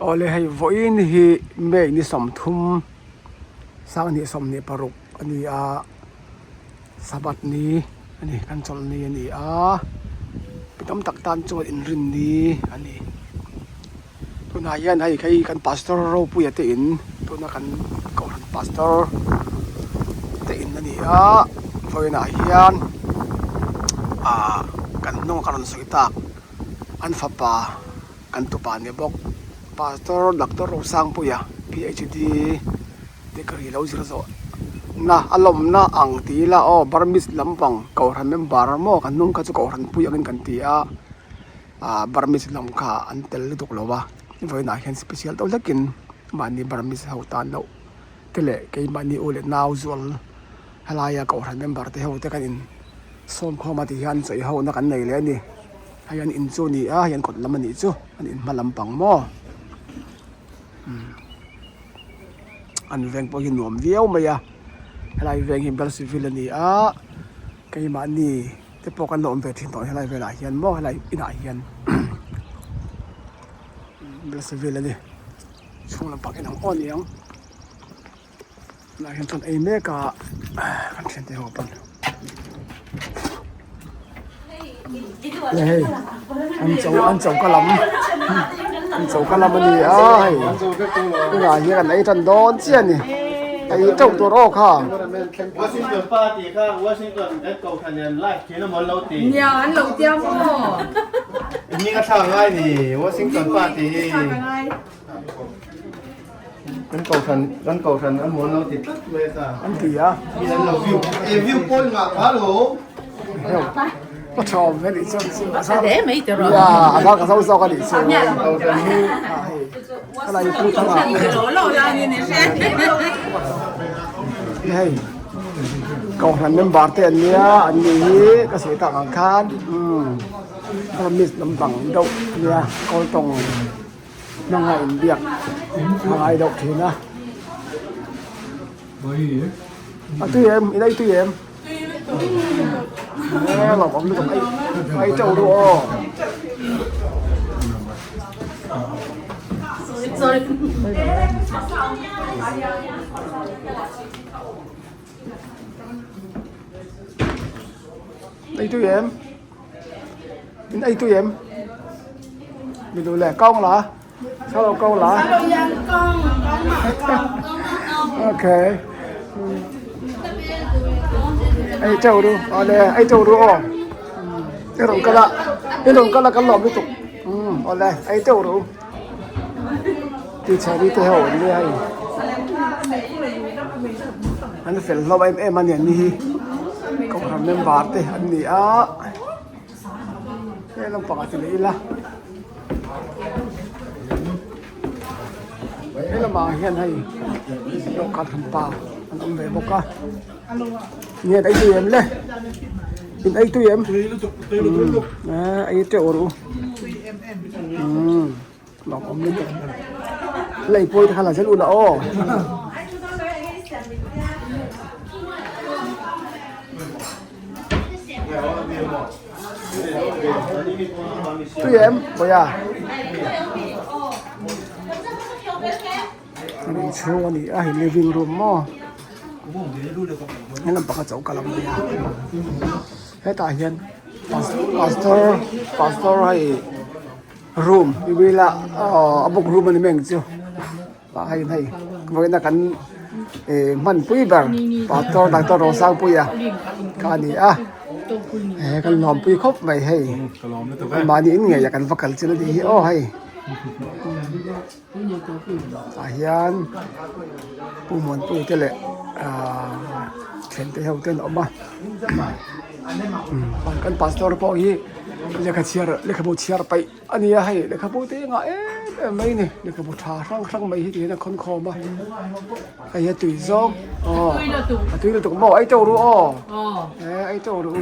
Awle hei vawiin hi May ni 30 2026 a ni a Sabbath ni a ni kan chawlh ni a ni a mi tam tak tan chuan inrin ni a ni. Tunah hian hei hei kan pastor ropuia te in tuna kan kohhran pastor te in a ni a vawiinah hian ah kan hnung a ka rawn sawi tak an fapa kan tupa ni bawk pastor doctor Rosangpuia PHD degree lo zir zawh na a lawmna ang ti ila aw Burmese lampang kohhran member maw kan hnung kha chu kohhran pui angin kan ti a. Ah Burmese lam kha an tel lutuk lo va, vawiinah hian special deuh hlekin mahni Burmese ho tan loh te leh keimahni u leh nau zual helaia kohhran member te ho te kan in sawm khawm a tihian chawi ho na kan nei leh a ni. Hei an in chu a ni a, hei an kawt lam a nih chu an in hma lampang maw umm an veng pawh hi nuam viau mai a, helai veng hi Belsiville a ni a keimahni. Te pawh kan lo awm ve thin tawh helai velah hian maw helai inah hian nasa vel a ni chhung lam pang inang aw aniang tunah hian chuan ei mek a kan thiante ho pawn hei an cho an choka lam an choka lam a ni a hei tunah hian an ei tan dawn chiah a ni ei teuh tur aw kha. Washington pa tih kha Washington kan kohhran nen live thin a maw an lo ti. Nia an lo tia maw. Hming a thlak ngai ni Washington pa tih hi. Kan kohhran kan kohhran a maw an lo ti tlat mai a kha. An ti a. Mi an lo view e view point ngah kha lo. Ka tha awm ve nih chuan chu. A tha hle mai tiraw. Nia a zar ka zo zawk a nih chu. Kohhran hi hei. Hei kohhran member te an nia an ni hi ka sawi tak ang khan umm Burmese lampang deuh a nia kawl tawng hmanga inbiak a ngai deuh thin a a tui em in ei tui em e lawmawm lutuk ei ei teuh ru aw. Ei tui em in ei tui em mi duh leh kawng la sao lo kawng la okay ei teuh ru awle ei teuh ru aw i rawn kal a i rawn kal a kan lawm lutuk umm awle ei teuh ru teacher-i te ho an nia hei an fel hlawm em em a ni an ni hi kohhran member te an ni a he lampang ah ti leh ila he lamah hian hei dawhkan hranpa an awm ve bawk a nge ei tui em le in ei tui em ei teuh rawh u umm lawmawm lutuk lei pawh te kha la zel ula aw. Tui em Bawia an inchhung a ni a hei living room maw helam pakhat choka lam a ni a hetah hian pastor pastor hei room ila a book room a ni mai ang chu. Tah hian hei vawiina kan eh hmanpui ber pastor doctor Rosangpuia kha a ni a eh kan lawmpui khawp mai hei mahni in ngei a kan va kal chin a nih hi aw hei tah hian pu Muanpuia te leh ahh thiante ho te an awm a kan pastor pawh hi lehkha chhiar lehkhabu chhiar paih. A ni a hei lehkhabu te engah em em mai a ni lehkhabu tha hrang hrang mai hi ti hian a khawn khawm a hei hi a tui zawng aw a tui lutuk maw ei teuh ru aw e ei teuh ru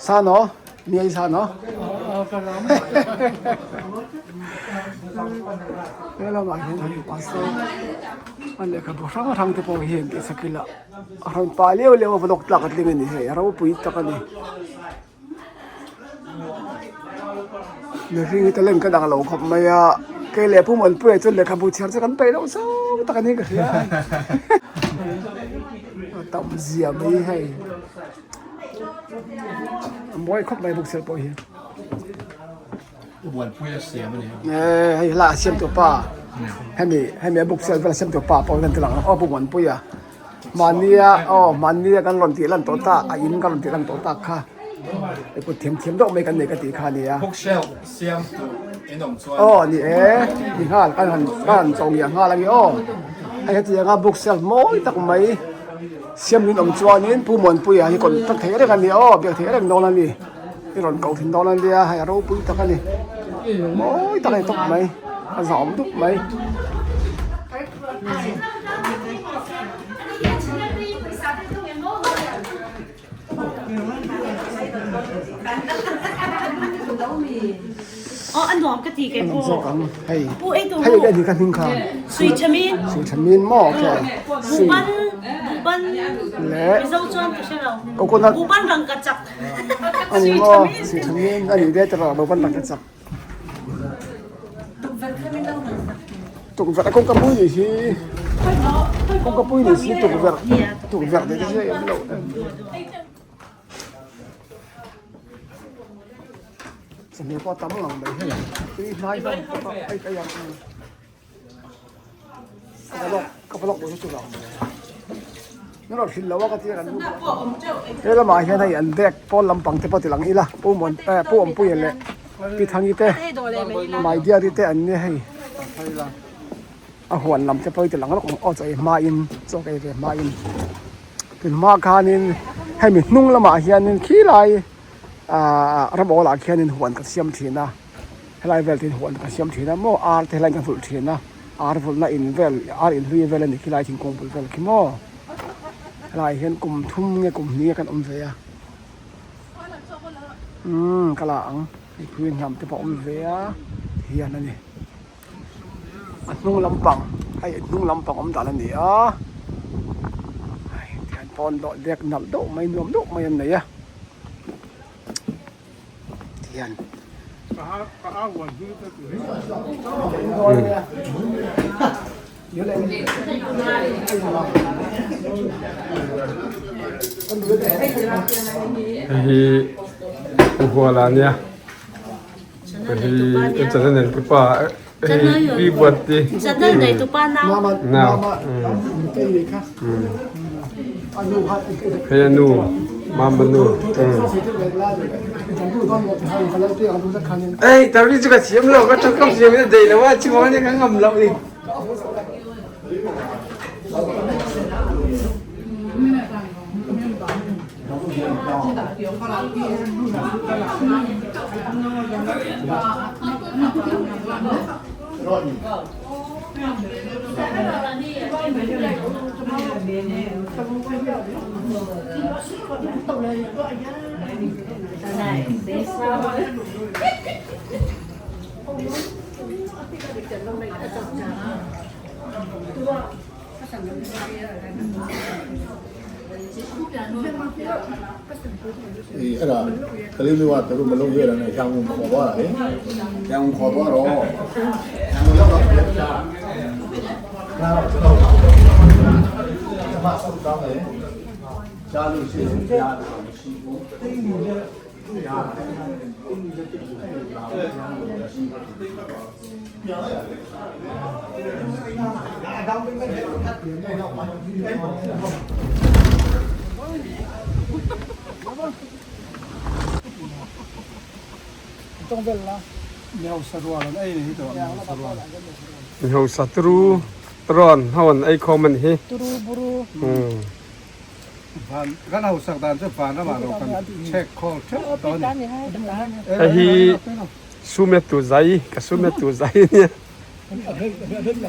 sa naw mi ei sa naw he lamah hian hei pastor a lehkhabu hrang hrang te pawh hi an tih sak ila a rawn pah leu leu a vlog tlak a tling a ni hei a ropui tak a ni. Mihring hi talent ka dang lo khawp mai a, kei leh Pu Muanpuia chuan lehkhabu chhiar chu kan peih loh zau tak a ni ka hria a tam zia mai hei a mawi khawp mai bawk sel pawh hi. Pu Muanpuia siam a ni. Ee hei hla a siam tawh pa hemi hemi a bawk sel vel a siam tawh pa pawh hian ti lang aw Pu Muanpuia. Mahnia aw mahnia kan rawn tih lan tawh tak a in kan rawn tih lan tawh tak kha i kut thiam thiam deuh mai kan nei ka tih kha a nia. Bookshelf siam tur in awm chuan. Aw ni e ni nghal kan han kan han chawh ngiah nghal a ni aw hei hetiang a bookshelf mawi tak mai siam in awm chuanin Pu Muanpuia hi contact theih reng a ni aw biak theih reng dawn a ni i rawn koh thin dawn a nia hei a ropui tak a ni mawi tak a ni tawp mai a zahawm dup mai. Tukverh a kawngka pui ni hi kawngka pui ni si tukverh tukverh te chu em lo chawhmeh pawh a tam ngang mai hei tui hnai hlawm khawp a hei ka iang ang ka vlog ka vlog pawh chu chuvang ni lo hrilh lo a ka tia kan he lamah hian hei an bag pawn lampang te pawh ti lang ila pu muan eh pu awmpuia leh pi thangi te my dear te an nia hei a huan lam te pawh hi ti lang lawk ang aw chaw ei hmain chaw ka ei ve hmain tun hma khanin hemi hnung lamah hianin khilai ahh ram awl ah khianin huan ka siam thin a. Helai vel te hian huan ka siam thin a maw ar te helai in ka vulh thin a ar vulhna in vel ar in hlui vel a ni khilai thingkung bul vel khi maw helai hian kum thum nge kum hnih nge kan awm ve a umm ka la ang mipui hnam te pawh a awm ve a hian a ni a hnung lampang hei a hnung lampang awm dan a ni a hei tihian pawn dawh dek nalh deuh mai nuam deuh mai an nei a. Tihian Hei hi Pu Huala a nia hei hi channel neitupa hei pi Buati nau hei a nu mama nu ei tari chu ka thiam lo ka tha ka thiam in a dei lo a chhung ania ka ngam loh ni. Hausa turu rawn ho an ei khawm a ni hi. Hei hi sumet tu zai ka sumet tu zai a nia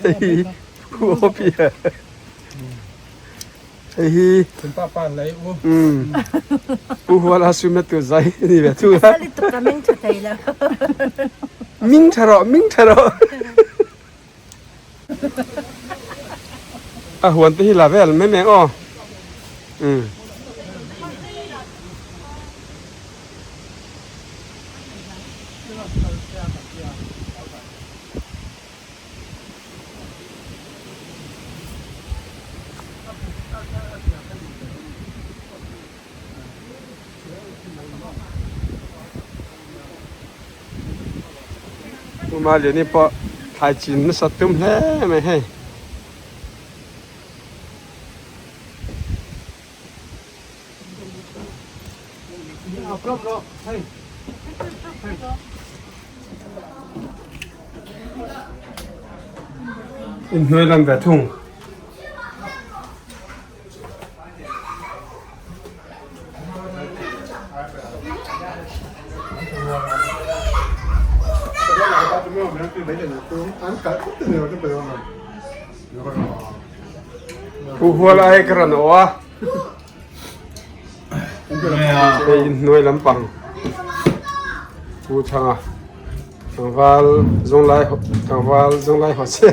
hei hi pu opi a hei hi pu huala sumet tu zai a ni ve thung a ming tha rawh ming tha rawh. A huan te hi la vel mai mai ang aw umm. Uma liani pawh thlai chin nasa tum hle mai hei. Inhnuai lam ve thung. Pu hual ai ka rawn aw a. Hei inhnuai lampang Pu Thanga tlangval zawnglai tlangval zawnglai haw che.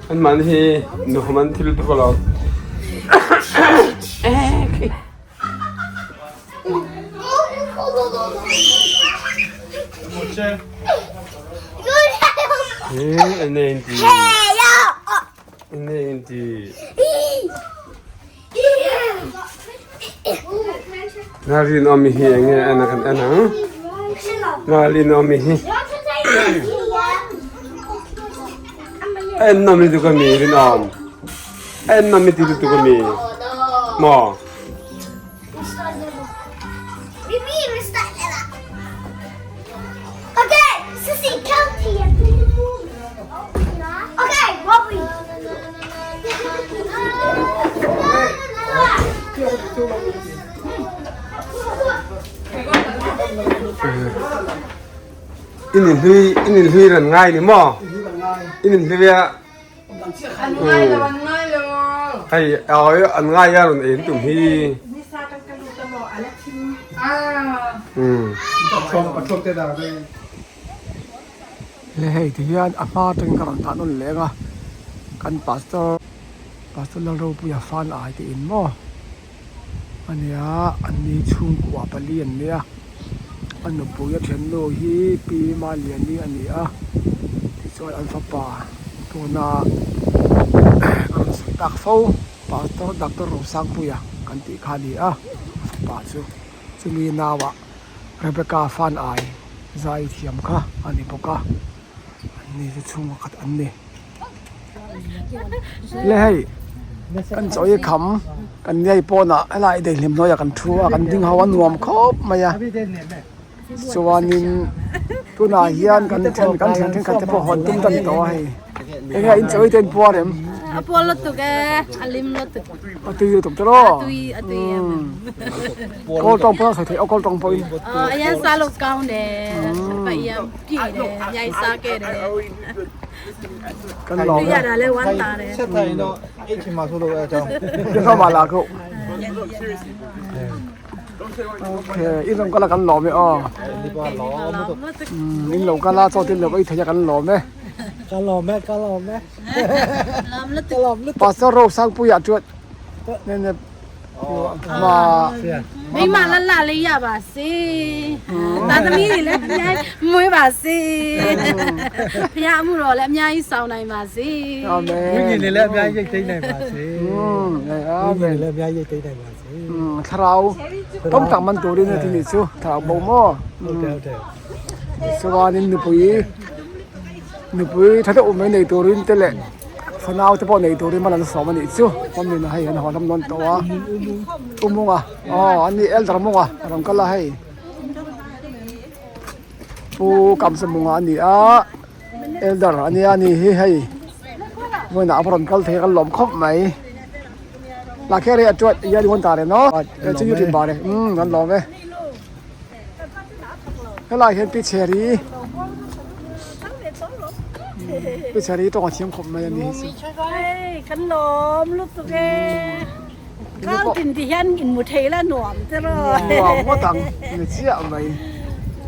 An man hi nuhum an thil tuk lo. Rinawmi hi enge en a kan en ang Rinawmi hi a en nawm lutuk ami Rinawm a en nawm i ti lutuk ami maw. In inhlui in inhlui ran ngai ni maw in inhlui a An ngai lo an ngai lo hei awi an ngai a rawn en tum hi Le hei ti hian a hma atangin ka rawn dah nawn leng a kan pastor pastor Lalropuia fan ai te in maw ania anni chhungkua pali an nia a nupui a thiannu hi pi Maliani a ni a tichuan an fapa tuna ka rawn sawi tak fo pastor doctor Rosangpuia kan tih kha a ni a a fapa chu chumi nauah Rebecca fan ai zai thiam kha a ni bawk a an ni chu chhungkaw khat an ni. Le hei kan chaw hi kham kan nei pawnah helai daihlim hnuaiah kan thu a kan ding ho a nuam khawp mai a chuanin tunah hian kan then kan thian thenkhat te pawh hawn tum ta ni tawh a hei enge in chaw hi te in puar em a puar lutuk e a lim lutuk a tui lutuk te rawh a tui a tui em kawl tawng pawh a sawi theih aw kawl tawng pawhin a yan sa lo kau ne pa iam ki ne nhai sa ke ne Kan lawm e. Okay, in rawn kal a kan lawm e aw. In lo kal a chaw tin lo ei thei a kan lawm e. Ka lawm e, ka lawm e. Pastor Rosangpuia chuan nene Mei ma la la le ya ba si ta ta mi le nyai mui ba si phya mu ro le myai saung nai ba si Amen ဝိညာဉ်တွေလည်းအများကြီးရိတ်သိမ်းနိုင်ပါစေ Amen ဝိညာဉ်တွေလည်းအများကြီးရိတ်သိမ်းနိုင်ပါစေ Thlarau tam tak man turin a ti nih chu thlarau bo maw ဟုတ်တယ်ဟုတ်တယ် Chuanin nupui nupui tha deuh mai nei turin te leh fanau te pawh nei turin mal an sawm a nih chu awmin hei an haw lam dawn tawh a u munga aw an ni elder munga a rawn kal a hei pu kamsa munga a ni a elder a nia ni hi hei vawiinah a va rawn kal thei a kan lawm khawp mai lakhe rei a tuat i a ta reng aw chu youtube bar e umm kan lawm e. Helai hian pi chheri pi chheri tawng a thiam khawp mai a ni hi chu. Hei kan lawm lutuk e kal tin ti hian in mu thei la nuam te rawh. Nuam ngawt ang ni chiah mai.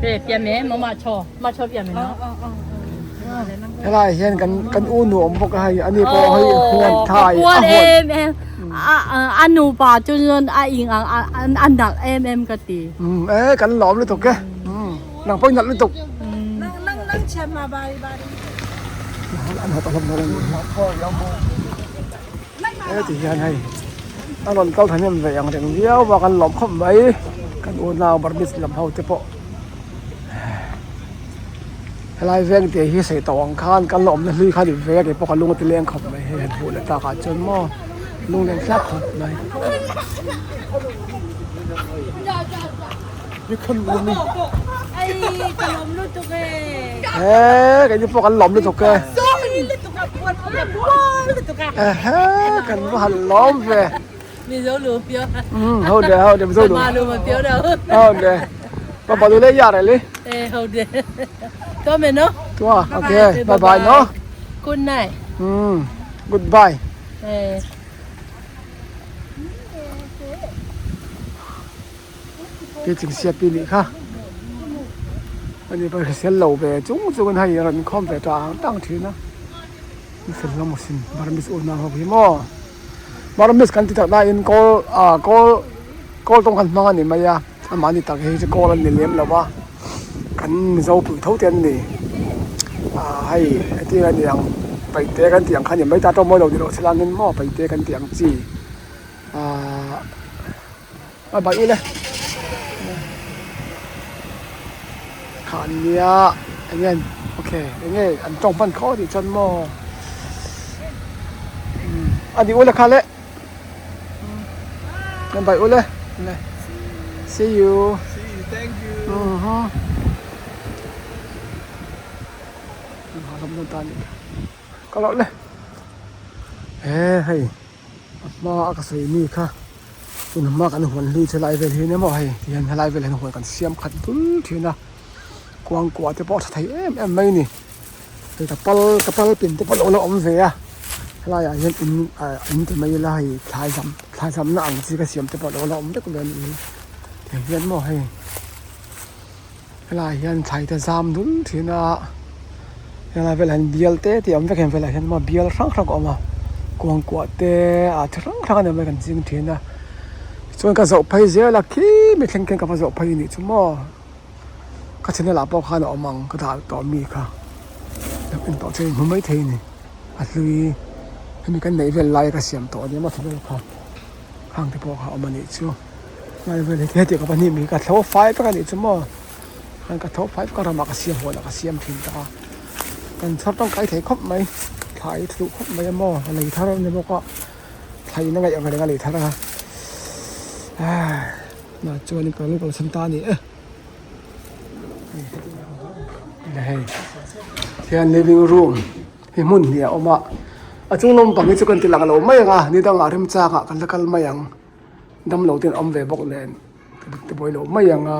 ပြန်မယ်မမချောမချောပြန်မယ်နော် Helai hian kan kan u nu awm bawk a hei ani pawh hei huan thai a a huan em em a a nu pa chu chuan a ing ang a a nalh em em ka ti. Umm e kan lawm lutuk e umm nang pawh i nalh lutuk. An hawt a hlawm dawn a ni he ti hian hei a rawn kal thahnem ve ang reng viau a kan lawm khawp mai kan unau Burmese lam ho te pawh. Helai veng te hi sawi tawh ang khan kan la awmna hlui kha ni ve a keipawh ka lung a ti leng khawp mai hei han hmuh leh tak ah chuan maw lung leng thlak khawp mai. He keini pawh kan lawm lutuk e ehe kan va han lawm ve. Umm ho de ho de mizo lu ho de ba ba lu le ya re li tua okay bye bye no Good night. Umm goodbye. Teaching siap pi nih kha ani pawh hrisel lo ve chung chung in hei rawn inkhawm ve tang tang thin a ni fel hlawm asin Burmese unau ho hi maw. Burmese kan ti tak laiin kawl ah kawl kawl tawng khan hmang a ni mai a amahni tak hi chu kawl an ni lem lo va kan Mizo pui tho te an ni ah hei heti a ni ang paite kan tih ang kha a ni mai ta tawng mawi lo ni loh chilangin maw paite kan tih ang chi ah a baih ule kha an nia eng nge okay eng nge an tawng hman khaw tih chuan maw a ni ule kha le an baih ule le see you See you thank you ka loh le he hei a hma a ka sawi mi kha. Tun hma kan huan hlui chu helai vel hi nia maw hei tihian helai vel hian huan kan siam khat dul thin a kuang kuah te pawh a tha thei em em mai a ni hei ka pal ka pal pin te pawh a lo la awm ve a helai ah hian in ah in ti mai ila hei thlai zam thlai zam na ang chi ka siam te pawh a lo la awm vek ve a nih hi tiang hian maw hei helai ah hian thlai te zam dul thin a helai velah hian bial te te a awm vek a heng velah hian maw bial hrang hrang a awm a kuangkuah te ah chi hrang hrang a ni mai kan ching thin a tichuan ka zawh phei zel a khi mi thleng khian ka va zawh phei a nih chu maw ka channel ah pawh khan a awm ang ka dah tawh mi kha en tawh chu a inhmu mai thei a ni a hlui hemi kan neih vel lai a ka siam tawh a nia maw thil kha khang te pawh kha a awm a nih chu. Hnai vel hi hetiang ka pahnih mi ka tho fai vek a nih chu maw khan ka tho fai vek a ramah ka siam huanah ka siam thin ta a kan chhar tangkai thei khawp mai thlai a thuh khawp mai a maw a lei thar a ni bawk a thlai in a ngaih ang reng a lei thar a tunah chuan ka lo kalsan ta a ni e hei hian living room hi hmun hnih a awm a a chung lampang hi chu kan ti lang lo mai ang a ni dangah remchangah kan la kal mai ang. Damlo te an awm ve bawk nen te buai loh mai ang a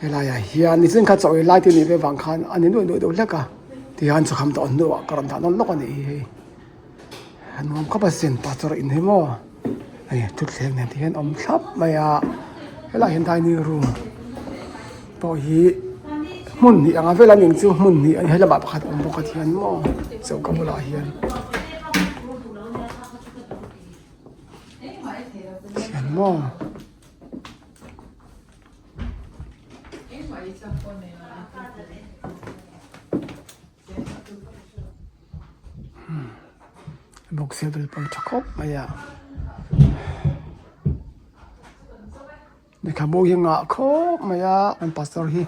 helai ah hian nichin kha chaw ei lai te nih ve vang khan a ni nuaih nuaih deuh hlek a tihian chawkham tawh hnuah ka rawn dah nawn lawk a nih hi hei a nuam khawp a sin pastor in hi maw hei thutthleng nen te hian awm thlap mai a helaiah hian dining room pawh hi hmun hnih anga vel a ning chu hmun hnih a ni helamah pakhat a awm bawk a tihian maw choka bulah hian. Thian maw? Box table pawh tha khawp mai a. Lehkhabu hi ngah khawp mai a an pastor hi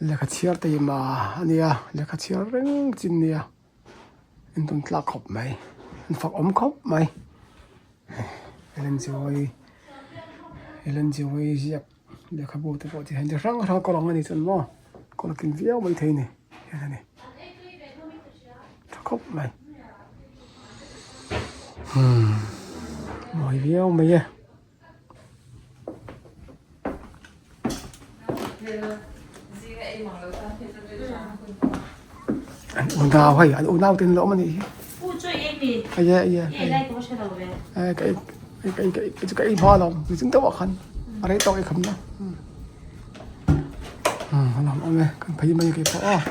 lehkha chhiar taima a nia lehkha chhiar reng chin nia. En tawn tlak khawp mai an fak awm khawp mai Ellen G White Ellen G White ziak lehkhabu te pawh ti hian chi hrang hrang kawr ang a ni chuan maw kawr a kin viau mai thei a ni hian a ni tha khawp mai umm mawi viau mai e. An unau hei an unau te an lo awm a nih hi aye aye aye ka ei ka ei ka ei chu ka ei hma alawm ni chung deuh ah khan a rei tawk ei kham na. A lawmawm e kan phei mai keipawh aw.